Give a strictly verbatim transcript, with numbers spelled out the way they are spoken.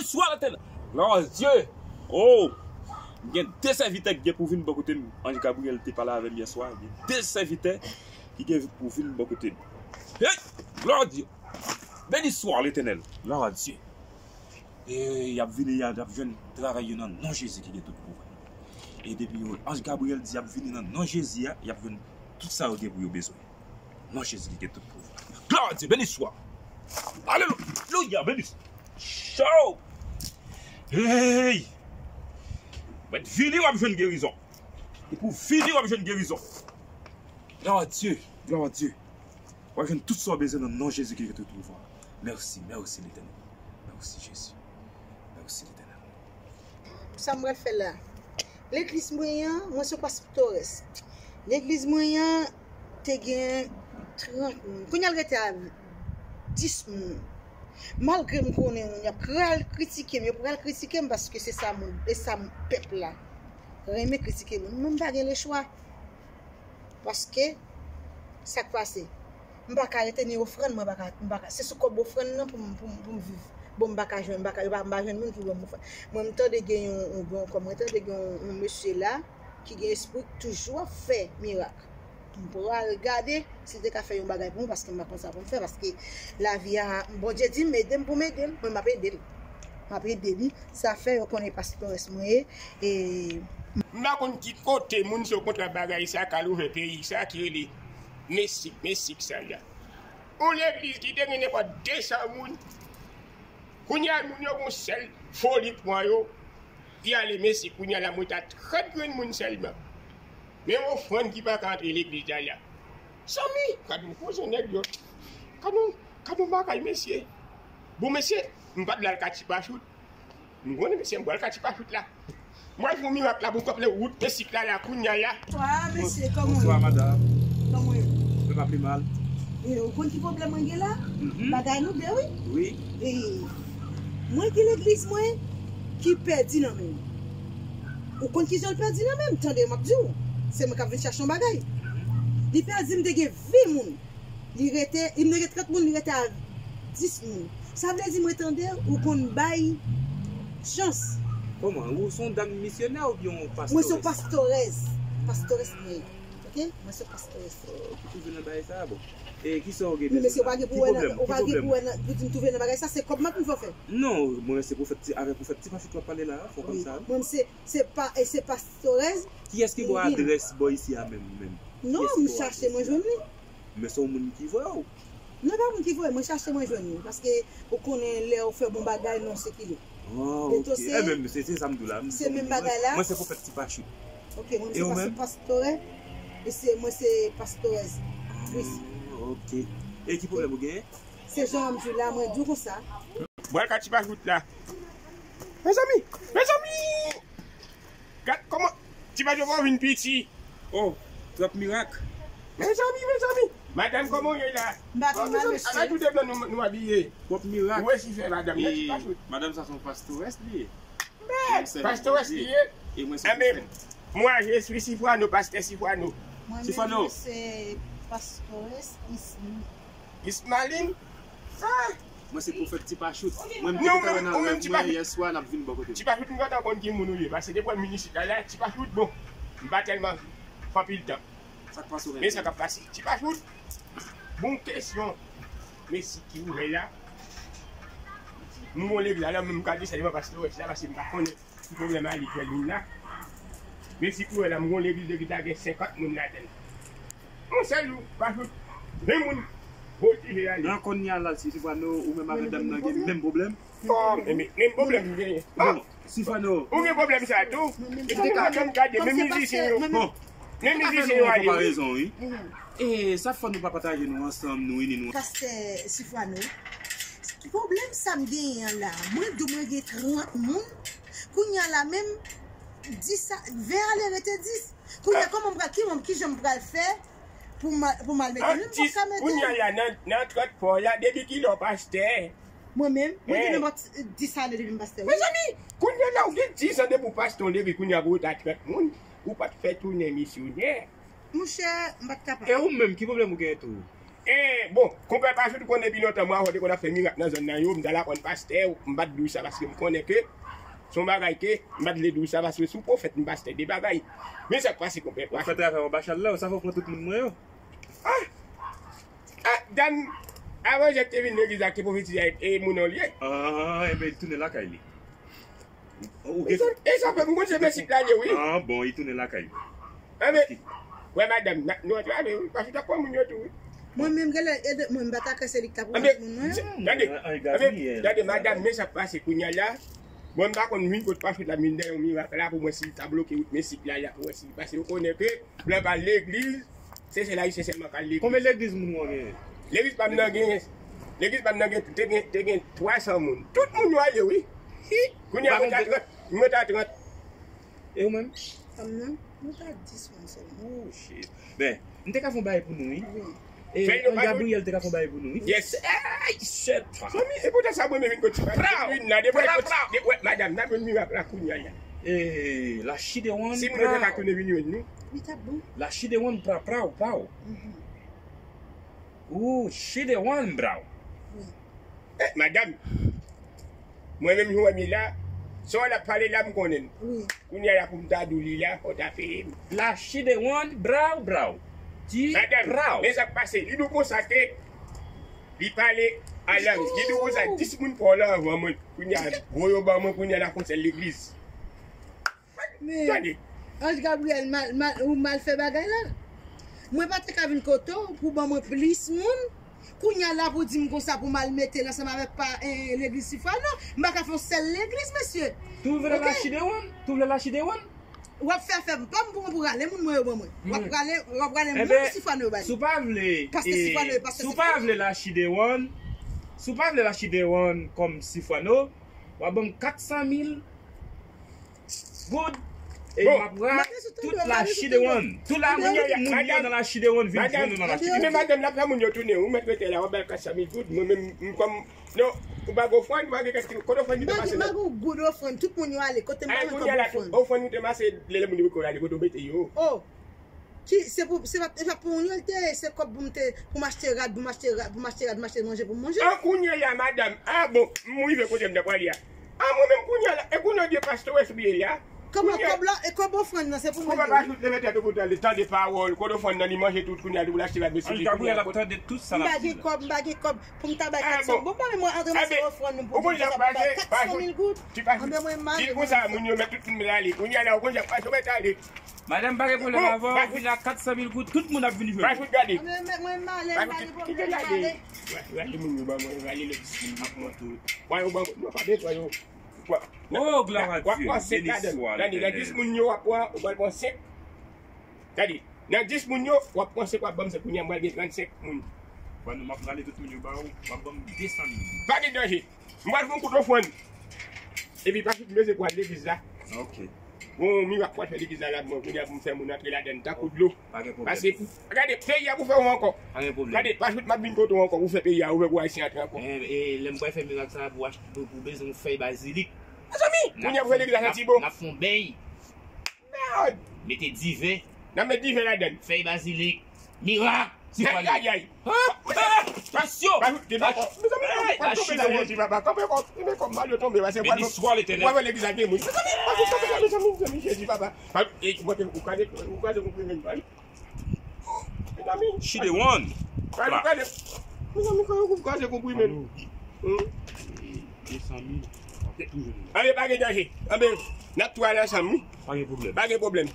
Swa Letènèl. Glwa a Dye. Oh! M gen de sèvitè ki gen pou vin bò kote m. Anj Gabriyèl te pale avè m yè swa. Gen de sèvitè ki gen pou vin bò kote m. Hey! Glwa a Dye. Beni swa Letènèl. Glwa a Dye. E y ap vini, y ap jwenn travay yo nan non Jezi ki gen tout pouvwa. E depi yo, anj Gabriyèl di y ap vini nan non Jezi a, y ap jwenn tout sa yo gen pou yo bezwen. Non Jezi ki gen tout pouvwa. Glwa a Dye, beni swa. Alelouya, beni swa. Show! Hey! Mèt vini, w ap jwenn gerizon. Depi w vini, w ap jwenn gerizon. Glwa a Dye, glwa a Dye. W ap jwenn tout sa w bezwen nan non Jezi ki gen tout pouvwa. Mèsi, mèsi Letènèl. Mèsi Jezi. Mèsi Letènèl. Sa m pral fè la? Legliz mwen an, mwen se pastores. Legliz mwen an te gen trant moun. Kounye a l rete a dis moun. Malgre m konnen moun y ap pral kritike m, yo pral kritike m paske se sa moun, e sa pèp la renmen kritike moun. Mwen m pa gen lechwa. Paske, sa k pase? M pa ka rete ni ofrann, mwen pa ka, m pa ka, se sou kòb ofrann nan pou m, pou m, pou m viv. Bon, m pa ka jwenn, m pa ka, m pa, m pa jwenn moun ki ban m ofrann. Mwen, m tande gen yon, yon, yon, kòm mwen tande gen yon, yon mesye la ki gen espri toujou ap fè mirak. M pral gade si l te ka fè yon bagay pou mwen, paske m pa konn sa pou m fè, paske lavi a, Bondye di m ede m pou m ede l, mwen m ap ede l. M ap ede li, sa fè yo konnen pastores mwen ye, e M pa konn ki kote moun se kontra bagay sa k al ouvè peyi sa ki rele Mesik, Mesik sa la. Yon legliz ki te gen nenpòt de san moun. Kounye a moun yo gon sèl foli pran yo. Pi ale Mesik kounye a la mwen ta trant grenn moun sèlman. Men yon ofrann ki pa ka antre legliz la la. Zanmi, gad yon koze nèg yo. Gad yon, gad yon bagay mesye. Bon mesye, m pa t vle al Katipachout. M konnen mesye m pral Katipachout la. Mwen fè yon mirak la pou kote wout Mesik la la kounye a la. Bonswa mesye, kòman w ye? Bonswa madanm. Kòman w ye? Mwen pa pi mal. E ou konn ki pwoblèm mwen gen la? Bagay nou de wi. Wi. E mwen gen legliz mwen ki pèdi nan men m. Ou konn kijan l pèdi nan men m? Tande m ap di w. Se mwen k ap vin chache yon bagay. Li pèdi m te gen ven moun. Li rete, li te gen trant moun, li rete a dis moun. Sa vle di mwen tande ou konn bay chans. Kòman? Ou se yon dam misyonè oubyen yon pastores? Mwen se yon pastores. Pastores mwen ye. Ok? Mwen se yon pastores. Ou twouve nan bagay sa a bon. E kisa w gen de mesye ou pa gen pou wè nan, ou pa gen pou wè nan, pou di m twouve nan bagay sa, se kòb m ap vin fè w fè. Non, mwen se pwofèt ti, avèk pwofèt ti pa chit w ap pale la, fò konn sa. Mwen se, se pa, e se pastores. Kiyès ki ba w adrès bò isi a menm, menm? Non, m chache mwen jwenn li. Men se yon moun ki voye w. Non, pa moun ki voye, mwen chache mwen jwenn li. Paske ou konnen lè ou fè bon bagay, non se ki li. Oh, ok. Ebyen, se, se sa m di w la. Se menm bagay la. Mwen se pwofèt ti pa chit. Ok, mwen se pastore. E se, mwen se pastores. Chris. Ok. E ki pwoblèm ou genyen? Se jan m di w la, mwen di w konsa. Bwè ka ti pa chit la. Mezanmi, mezanmi! Gad kòman ti pa chit vin piti. Oh, twòp mirak. Mezanmi, mezanmi. Madanm kòman w ye la? M pa pi mal mesye. Ala tout de blan nou abiye. Twòp mirak. Ou resi fè madanm nan ti pa chit. Madanm sa se yon pastores li ye. Pastores li ye. Enben, mwen je swi Sifwano, pastè Sifwano. Mwen menm mwen se pastores Ismaline. Ismaline? Ah! Mwen se pwofèt Ti Pachout. Mwen m te gentan wè nan rèv mwen yè swa n ap vin bò kote m. Ti Pachout m gentan konn ki moun ou ye, paske depi w minis la la, Ti Pachout bon, m pa tèlman fè anpil tan. Sa k pase w menm? Men sa k ap pase. Ti Pachout, bon kesyon. Men si ki ouvè la, m gon legliz la, men m ka di sèlman pastores la, paske m pa konnen. Ki pwoblèm a li k fè l vin la? Men si pou wè la, m gon legliz, legliz la gen senkant moun ladan l. Yon sèl jou, pa fout ven moun voltije ale. Nan kounye a la, si Sifwano, ou menm avèk dam nan gen menm pwoblèm? Oh, men, men, menm pwoblèm m genyen. Bon, Sifwano. Ou gen pwoblèm sa tou? Epi ou pa janm gade, menm mizisyen yo. Bon. Menm mizisyen yo ale. Konparezon, wi. E sa fò nou pa pataje nou ansanm, nou ini nou. Pastè Sifwano. Pwoblèm sa m genyen an la, mwen di w mwen gen trant moun, kounye a la menm, dis sa, ven ale rete dis. Kounye a kòman m pral, ki, kijan m pral fè pou m, pou m al mete? Menm m pap ka mete. Kounye a la, nan, nan trant pa w la, depi kilè w pastè? Mwen menm, mwen gen menm dis ane depi m pastè, wi. Mezanmi, kounye a la, ou gen dis ane depi w pastè yon legliz, kounye a pou w ta trant moun, ou pa t fè tounen misyonè. Monchè, m pa t kapab. E ou menm, ki pwoblèm ou genyen tou? Eh, bon, konpè Pajou, ou konnen depi lontan, mwen avè w te konn ap fè mirak nan zòn nan yo, m t al aprann pastè, m pa t di w sa paske m konnen ke se yon bagay ke m pa t vle di w sa paske sou pwofèt m pastè de bagay. Men sa k pase, konpè Pajou. Ou fè travay anba chal la, sa fè w pran tout moun mwen yo. Ah! Ah, dam, avan jè te vin legliz la, te pwofetize a e moun an l ye. Ah, enben, li tounen lakay li. Ou gen... E sa, e sa fè m konn se Meksik la l ye, wi. Ah, bon, li tounen lakay li. Enben, wè madanm, n a, nou antre ale, wi, paske t ap pran moun yo tou, wi. Mwen menm, genlè, ede mwen, m pa ta kwè se li k t ap pran moun mwen. Tande, tande, madanm, men sa k pase kounye a la. Bon, m pa konn vin kot pastè la, vin dèyè yon mirak la pou mwen, si l ta bloke wout Meksik la, la pou mwen, si l pase, ou konnen ke lè pa legliz, se sèl Ayisyen sèlman k al legliz. Konbyen legliz moun ou genyen? Legliz pa m nan genyen, legliz pa m nan gen, te gen, te gen twa san moun. Tout moun yo ale, wi. Hi! Kounye a, mwen ta trant, mwen ta trant. E ou menm? Pa m nan, mwen ta dis moun sèlman. Oh, shit. Ben, m te ka fè yon bagay pou nou, wi. Wi. E Fè yon Ann bagay. Gabriel te ka fè yon bagay pou nou, wi. Yes. Ey, shit. Zanmi, e poutèt sa mwen menm vin kot ti pastè. Praw! Vin la, depi Praw, kot praw. De, wè, madanm, n ap jwenn mirak la kounye a la. Eh, la she the one, si moun yo te ka tounen vin jwenn nou. Li t ap bon. La she the one, praw, praw, praw. Mhm. Ooh, she the one, praw. Wi. Eh, madanm, mwen menm jan w wè m ye la, sa w ap pale la, m konnen l. Wi. Kounye a la pou m ta di w li la, fò w ta peye m. La she the one, praw, praw. Di praw. Madanm, men sa k pase, li di w konsa ke li pale a lang. Li di w konsa, dis moun pran w la anvan mwen. Kounye a, gwo yo ban mwen, kounye a la konsèy legliz. Men, tande. Ange Gabriel, mal, mal, ou mal fè bagay la. Mwen pa te ka vin kote w pou ban mwen plis moun. Kounye a la pou di m konsa pou m al mete l ansanm avèk pa, eh, legliz Sifwano. M pa ka fè yon sèl legliz, mesye. Tou vle la she the one? Tou vle la she the one? W ap fè afè m, pa m pou, pou rale moun mwen yo ban mwen. W ap rale, w ap rale moun Sifwano yo ba li. Si w pa vle, paske eh, Sifwano yo pa si w pa vle la she the one, si w pa vle la she the one kòm Sifwano, w ap ban m kat san mil goud. E m ap pran tout la she the one. Tout la moun yo nan la she the one vin jwenn nou nan la she the one. Men madanm, l ap fè moun yo tounen, ou mèt rete la, w ap ba l kat san mil goud. Mwen menm, m kòm, non, ou pa gen ofrann, ou pa gen kèk, kote ofrann li te pase la? M pa gen, m pa gen yon goud ofrann, tout moun yo ale, kote m pa gen kòb ofrann. Ofrann ou te mase, lè, lè moun yo ale, kote w mete yo? Oh. Ki, se pou, se pa, se pa pou moun yo l te ye, se kòb pou m te, pou m achte rad, pou m achte rad, pou m achte rad, m achte manje pou m manje. An kounye a la, madanm, a bon, m rive kote m ta prale a. A mwen menm kounye a la, e kounye a de pastè w eswiye la. Kòb la, kòb la, e kòb ofrann nan, se pou mwen. Kòb la pa jout leve tèt ou pou tande, tande pawòl, kote ofrann nan li manje tout kounye a, li pou l achte rad, mesye. Gabriel ap tande tout sa l ap di la. M pa gen kòb, m pa gen kòb pou m ta bay kat san. Bon, ban mwen, mwen antre m achte ofrann nou pou m fè sa pou bay kat san mil goud. Anben mwen m ale, mwen. Di konsa, moun yo mèt tout moun ale. Kounye a la, ou konn sa k pase, ou mèt ale. Madanm, pa gen pwoblèm avè w, vin ak kat san mil goud, tout moun ap vin jwenn. Pajou, gade. Mwen, mwen, mwen, m ale, m ale, m ale. Gade moun yo ban mwen, gade lè dis moun yo ban mwen tou. Wè, yo ban mwen, non, pa bezwen yo. Oh, glwa a Dye, beni swa Letènèl. Nan dis moun yo, w ap pran, ou pral pran senk. Gade, nan dis moun yo, w ap pran senk, w ap ban m senk, kounye a m pral gen trannsenk moun. Ban nou, m ap rale tout moun yo ba ou, w ap ban m de san mil. Pa gen danje. M pral fè yon kout ofrann. Epi pa fout bezwen pral legliz la. Ok. Bon, mirak pral fè legliz la, la, bon, kounye a pou m fè moun antre ladann tankou dlo. Pa gen pwoblèm. Paske, gade, peyi a pou fè w ankò. Pa gen pwoblèm. Gade, pa fout m ap vin kote w ankò pou fè peyi a ouvè pou Ayisyen antre ankò. E, e, lè m pral fè mirak sa a, pou achte, pou, pou bezwen yon fèy bazilik. Mezanmi, kounye a pou fè legliz la santi bon. N ap fè yon bèy. Mèd. Mete diven. N ap met diven ladann. Fèy bazilik. Mirak. Ayayay. Tansyon. Mezanmi, mezanmi, mezanmi, mezanmi, Jezi papa, kanpe kò, kanpe kò, mal yo tonbe, pase beni swa Letènèl. Wè legliz la gen moun. Mezanmi, mezanmi, mezanmi, Jezi papa. Ou kraze, ou kraze konprimen m. Mezanmi. She the one. Mezanmi, ou kraze konprimen m. Anben, pa gen danje. Anben, n ap tou ale ansanm, wi. Pa gen pwoblèm. Pa gen pwoblèm.